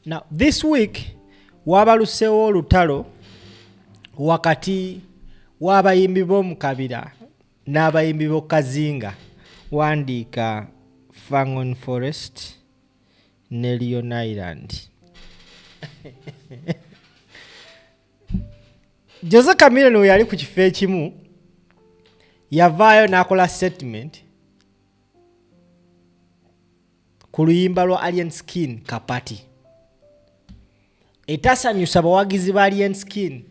Now this week wabalusewo olutalo wakati w'abayimbi b'omu kabira n'abayimbi b'okukazinga wandiika Fangon Forest ne Leon Island. Jose Chameleone we yali ku kifo ekimu yavaayo n'akola statement ku luyimba lwa Alien Skin Kapati etasanyusa bawagizi ba Alien Skin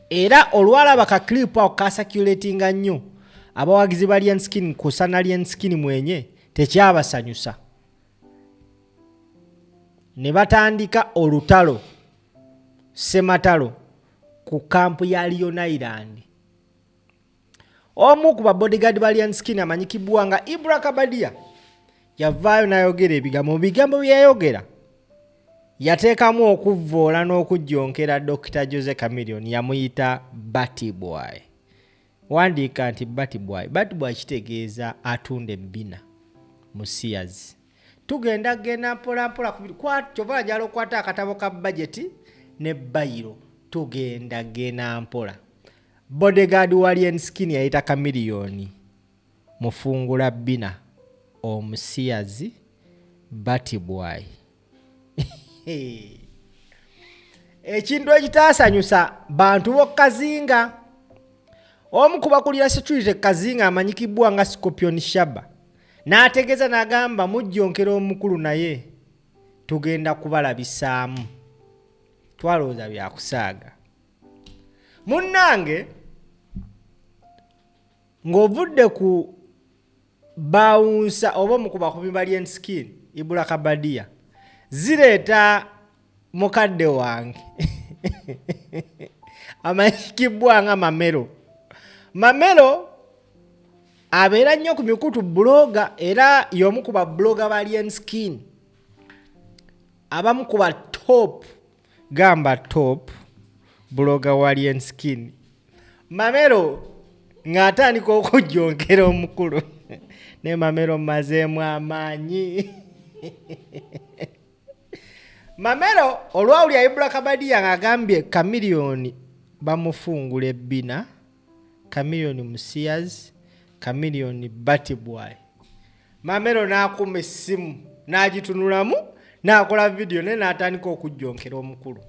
era olwalaba ka clip ako kasaculatinga nnyo abawagizi ba Alien Skin kusana Alien Skin mwenye tekyabasanyusa ne batandika olutalo ssematalo ku kampu ya Leon Island. Omu ku ba bodyguard ba Alien Skin amanyikibwa nga Ibra Kabadia yavaayo n'ayogera ebigambo. Mu bigambo bye yayogera yateekamu okuvvoola n'okujjonkera Dokita Jose Chameleone, yamuyita Batty Boy. Wandiika nti Batty Boy. Batty Boy kitegeeza atunda ebbina mu Sears. Tugenda genda mpola mpola ku kyova njagala okukwata akatabo ka bajeti ne bayiro, tugenda genda mpola. Bodyguard wa Alien Skin yayita Chameleone mufungula bbina omusiyazi Batty Boy. Ekintu ekitaasanyusa bantu b'okukazinga. Omu ku bakulira security Kazinga amanyikibwa nga Scorpion Shaba n'ategeeza n'agamba mujjonkera omukulu naye tugenda kubalabisaamu. Twalowooza byakusaaga. Munnange ng'ovudde ku bawunsa oba omu ku bakubi ba Alien Skin Ibra Kabadia zireeta mukadde wange amanyikibwa nga Mamero. Mamero abeera nnyo ku mikutu blogger era y'omu ku ba blogger ba Alien Skin abamu ku ba top gamba top blogger wa Alien Skin. Mamero ng'atandika okujjonkera omukulu ne Mamero mmazeemu amaanyi. Mamero olwawulira Ibra Kabadia ng'agambye Chameleone bamufungula ebbina, Chameleone musiyazi, Chameleone Batty Boy. Mamero n'akuma essimu n'agitunulamu n'akola vidiyo naye n'atandika okujjonkera omukulu.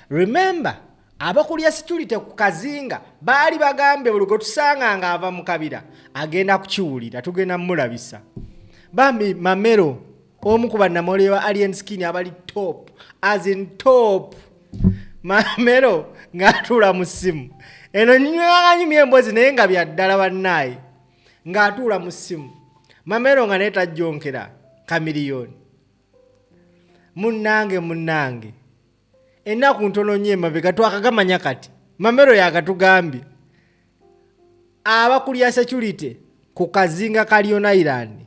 Remember abakulya security ku kazinga baali bagambye buli gwe tusanga ng'ava mu kabira agenda kukiwulira, tugenda mumulabisa. Bambi Mamero omu ku bannamawulire ba Alien Skin abali top as in top. Mamero ng'atuula mu ssimu eno nyumya emboozi naye nga bya ddala bannaaye ng'atuula mu ssimu. Mamero nga naye tajjonkera Chameleone. Munnange munnange ennaku ntono nnyo emabega twakagamanya kati Mamero yakatugambye abakulya security ku kazinga ka Leon Island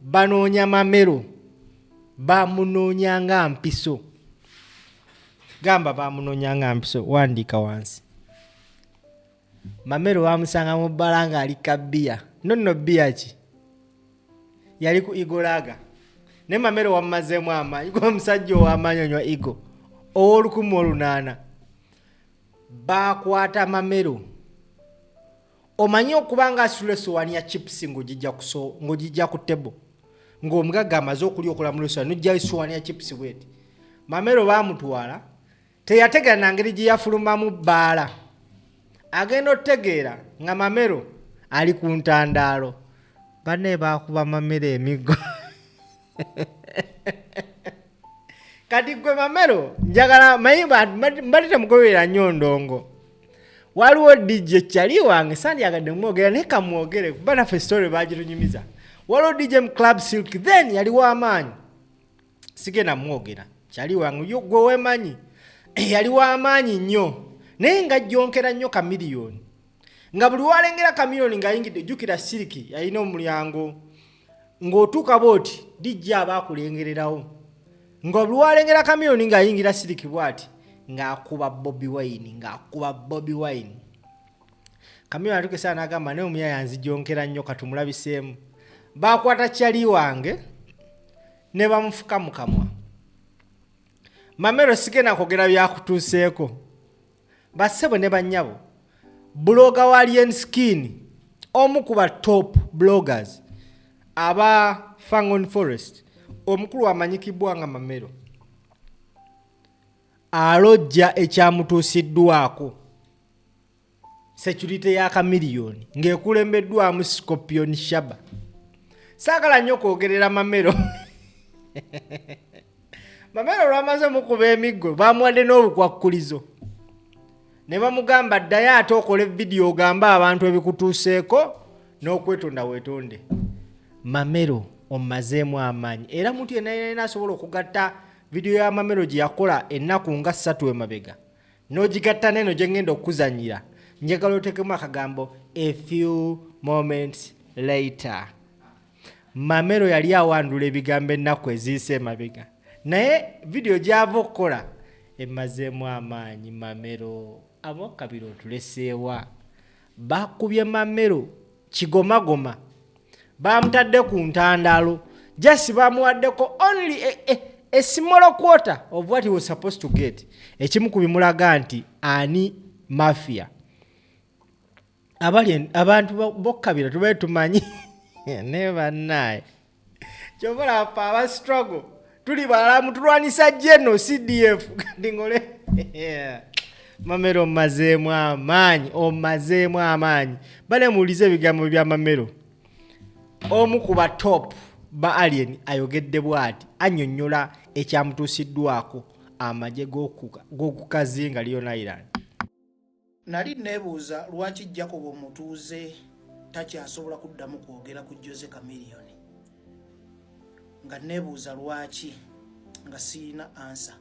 banoonya Mamero, bamunoonya nga mpiso. Gamba bamunoonya nga mpiso, wandiika wansi. Mamero bamusanga mu bbala ng'ali ka bbiya. No nno bbiya ki? Yali ku Igolaga. Naye Mamero wammazeemu amaanyi, gwe omusajja ow'amaanyi onywa Igo ow'olukumi olunaana. Baakwata Mamero. Omanyi okuba nga asitula essowaani ya chips ng'ogijja ku table ng'omugagga amaze okulya okola mu restaurant n'oggyayo essowaani ya chips bw'eti. Mamero baamutwala teyategeera na ngeri gye yafulumamu bbaala. Agenda otegeera nga Mamero ali ku ntandaalo. Banne baakuba Mamero emiggo. Kati gwe Mamero njagala manyi mbadde temugoberera nnyo ndongo. Waliwo DJ Chali wange sandyagadde mwogera naye kamwogere kuba naffe story baagitunyumiza. Waliwo DJ mu Club Silk then yali w'amaanyi. Sigenda mwogera. Chali wange yo gwe wemanyi. Yali w'amaanyi nnyo naye nga jjonkera nnyo Chameleone. Nga buli walengera Chameleone ng'ayingidde, jjukira Silk yalina omulyango ng'otuuka bw'oti DJ aba akulengererawo. Nga buli walengera Chameleone ng'ayingira Silk bw'ati ng'akuba Bobi Wine, ng'akuba Bobi Wine. Chameleone atuuka essaawa n'agamba naye omuyaaye anzijonkera nnyo katumulabiseemu. Baakwata Chali wange Ne bamufuka mu kamwa. Mamero, sigenda kwogera byakutuuseeko. Bassebo ne bannyabo, blogger wa Alien Skin, omu ku ba top bloggers aba Fangon Forest, omukulu amanyikibwa nga Mamero, alojja ekyamutuusiddwako security ya Chameleone ng'ekulembeddwamu Scorpion Shaba. Saagala nnyo kwogerera Mamero. Mamero olwamaze mukuba emiggo, bamuwadde n'obukwakkulizo ne bamugamba, "Ddayo ate okole vidiyo ogambe abantu ebikutuuseeko n'okwetonda weetonde." Mamero omazeemu amaanyi. Era muntu yenna yenna asobola okugatta vidiyo ya Mamero gye yakola ennaku nga 3 emabega n'ogigatta n'eno gye ŋŋenda okuzannyira, njagala otekemu akagambo "a few moments later". Mamero yali awandula ebigambo ennaku eziyise emabega, naye vidiyo gy'ava okukola emazeemu amaanyi. Mamero abokabira otuleseewa. Bakubye Mamero kigomagoma, bamutadde ku ntandalo, just bamuwaddeko only a small quarter of what he was supposed to get. Ekimu ku bimulaga nti ani mafia abali abantu bokkabira tubaye tumanyi ne bannaye. Kyova olaba aba struggle tuli balamu, tulwanisa geno CDF. Kati ngole Mamero omazeemu amaanyi, omazeemu amaanyi. Bane muwulize ebigambo bya Mamero, omu ku ba top ba Alien. Ayogedde bw'ati, annyonnyola ekyamutuusiddwako amagye g'okukazinga Leone Island. Nali neebuuza lwaki Jacob omutuuze takyasobola kuddamu kwogera ku Jose Chameleone, nga neebuuza lwaki nga siina answer.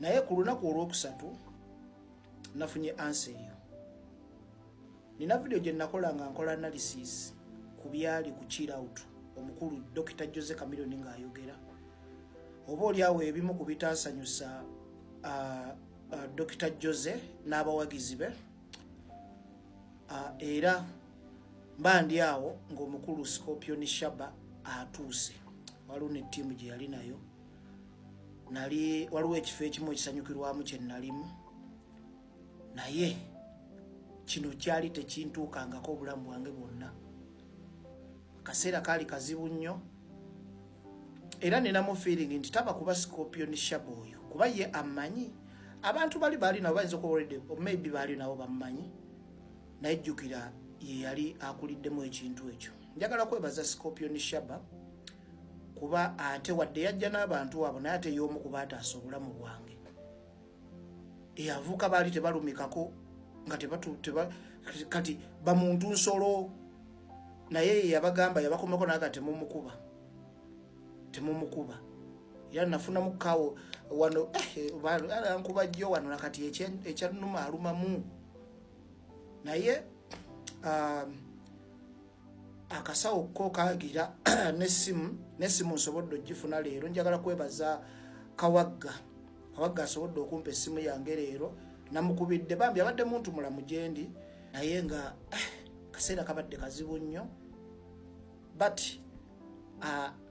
Naye ku lunaku olwokusatu nafunye answer eyo. Nina vidiyo gye nakola nga nkola analysis ku byali ku Chill Out, omukulu Dr Jose Chameleone ng'ayogera oba oliawo ebimu ku bitaasanyusa Dr Jose n'abawagizi be. Era mba ndi awo ng'omukulu Scorpion Shaba atuuse, waliwo ne ttiimu gye yali nayo. Nali waliwo ekifo ekimu ekisanyukirwamu kye nalimu, naye kino kyali tekintuukangako obulamu bwange bwonna. Akaseera kaali kazibu nnyo, era ninamu feeling nti taba kuba Scorpion Shaba oyo, kuba ye amanyi abantu bali baali nabo, bayinza okuba already maybe baali nabo bamumanyi, naye jjukira ye yali akuliddemu ekintu ekyo. Njagala kwebaza Scorpion Shaba, kuba ate wadde yajja n'abantu abo, naye ate y'omu kuba ataasa obulamu bwange. Eyavuuka baali tebalumikako nga kati bamuntu nsolo, naye ye yabagamba, yabakomako naga, "Temumukuba, temumukuba." Era nafunamu kawo wano, nkuba jjo wano nakati ekyannuma alumamu. Naye akasawo ko kagira nessimu nsobodde ogifuna leero. Njagala kwebaza Kawagga. Kawagga asobodde okumpa essimu yange leero. Namukubidde, bambi abadde muntu mulamu gyendi, naye nga kaseera kabadde kazibu nnyo. But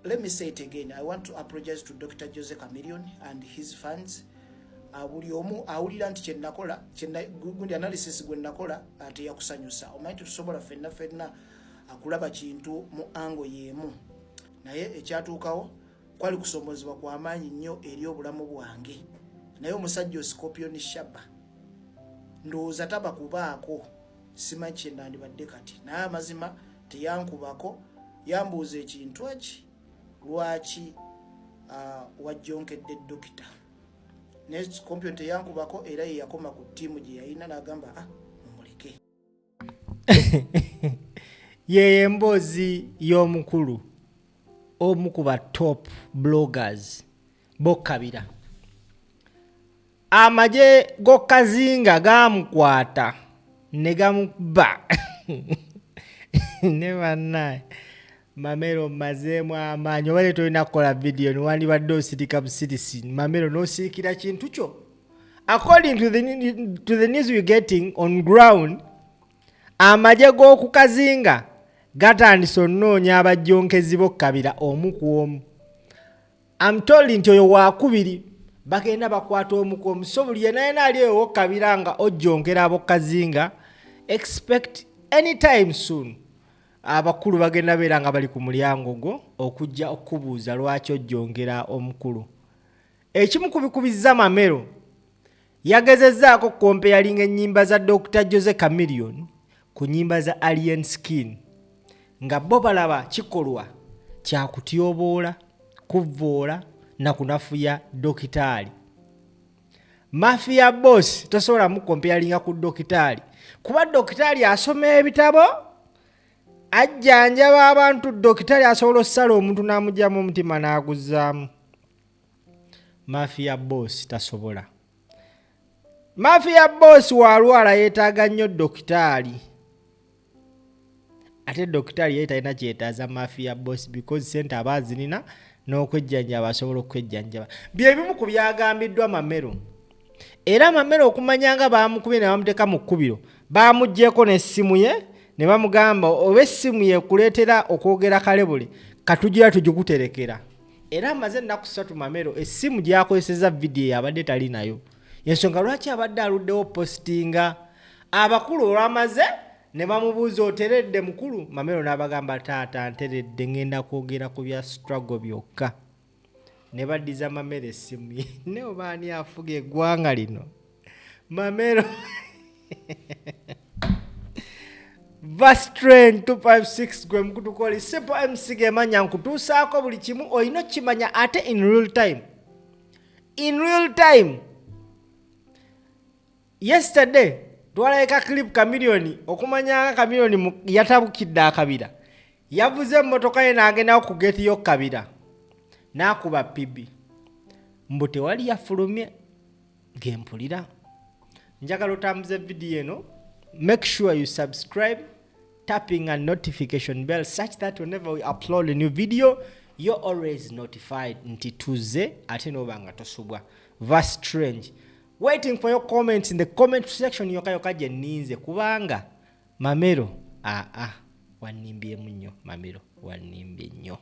let me say it again, I want to apologize to Dr Jose Chameleone and his fans. Buli omu awulira nti kyenakola, gundi analysis gwe nakola teyakusanyusa, omanyi tetusobola ffenna ffenna akulaba kintu mu angle y'emu, naye ekyatuukawo kwali kusombozebwa kwamaanyi nnyo eri obulamu bwange. Naye omusajja Scorpion Shaba ndowooza taba kubaako, simanyi kyenandibadde kati, naye amazima teyankubako. Yambuuza ekintu eki, "Lwaki wajjonkedde dokita?" Naye Scorpion teyankubako, era ye yakoma ku ttiimu gye yalina n'agamba, "Ah, mumuleke." Yeyo emboozi y'omukulu, omu ku ba top bloggers bokkabira. Amagye g'okazinga gamukwata ne gamukuba. Ne bannaye, Mamero omazeemu amaanyi. Oba tolina kukola vidiyo, niwandibadde osirika busirisi. Mamero n'osirikira kintu kyo. According to the news we getting on ground, amagye g'okukazinga gatandise onoonya abajjonkezi bokkabira omu ku omu. Am told nti oyo wakubiri bagenda bakwata omuku omu. So buli yena yena ali ewo kabira nga ojjonkera abokazinga, expect anytime soon abakulu bagenda beera nga bali ku mulyango gwo okujja okukubuuza lwaki ojjonkera omukulu. Ekimu ku bikubizza Mamero, yagezezzaako okukompeyalinga ennyimba za Dokita Jose Chameleone ku nnyimba za Alien Skin nga bo balaba kikolwa kya kutyoboola, kuvvoola na kunafuya Dokitaali. Mafia Boss tosobola mukompeyalinga ku Dokitaali kuba Dokitaali asoma ebitabo, ajjanjaba abantu. Dokitaali asobola okusala omuntu n'amugyamu omutima n'aguzzaamu. Mafia Boss tasobola. Mafia Boss walwala yeetaaga nnyo dokitaali, ate dokitaali yali talina kyetaaza Mafia Boss because sente aba azinina n'okwejjanjaba asobola okwejjanjaba. Byebimu ku byagambiddwa Mamero. Era Mamero okumanya nga baamukubye ne bamuteeka mu kkubiro, baamuggyeko n'essimu ye ne bamugamba oba essimu yekuleetera okwogera kalebule katugira tugikuterekera. Era amaze ennaku 3 Mamero essimu gy'akozesezza vidiyo abadde tali nayo, ensonga lwaki abadde aluddewo positinga. Abakulu olwamaze ne bamubuuza oteredde mukulu? Mamero n'abagamba taata nteredde, ngenda kwogera ku bya struggle byokka. Ne baddiza Mamero essimu ye. Ne oba ani afuga eggwanga lino? Mamero Vastrain 256 gwe mukutukoli Simple MC gemanya nkutuusaako buli kimu olina okukimanya ate in real time. In real time. Yesterday twalabye clip Chameleone okumanya nga Chameleone yatabukidde akabira. Yavuze emmotoka ye n'agendawo ku geeti y'okukabira n'akuba PB. Mbu tewali yafulumye gempulira. Njagala otambuze vidiyo eno. Make sure you subscribe, tapping a notification bell such that whenever we upload a new video you're always notified nti tuze ate n'oba nga tosubwa. Strange. Waiting for your comments in the comment section yoka yoka gye nninze kubanga Mamero wanimbyemu nnyo. Mamero wanimbye nnyo.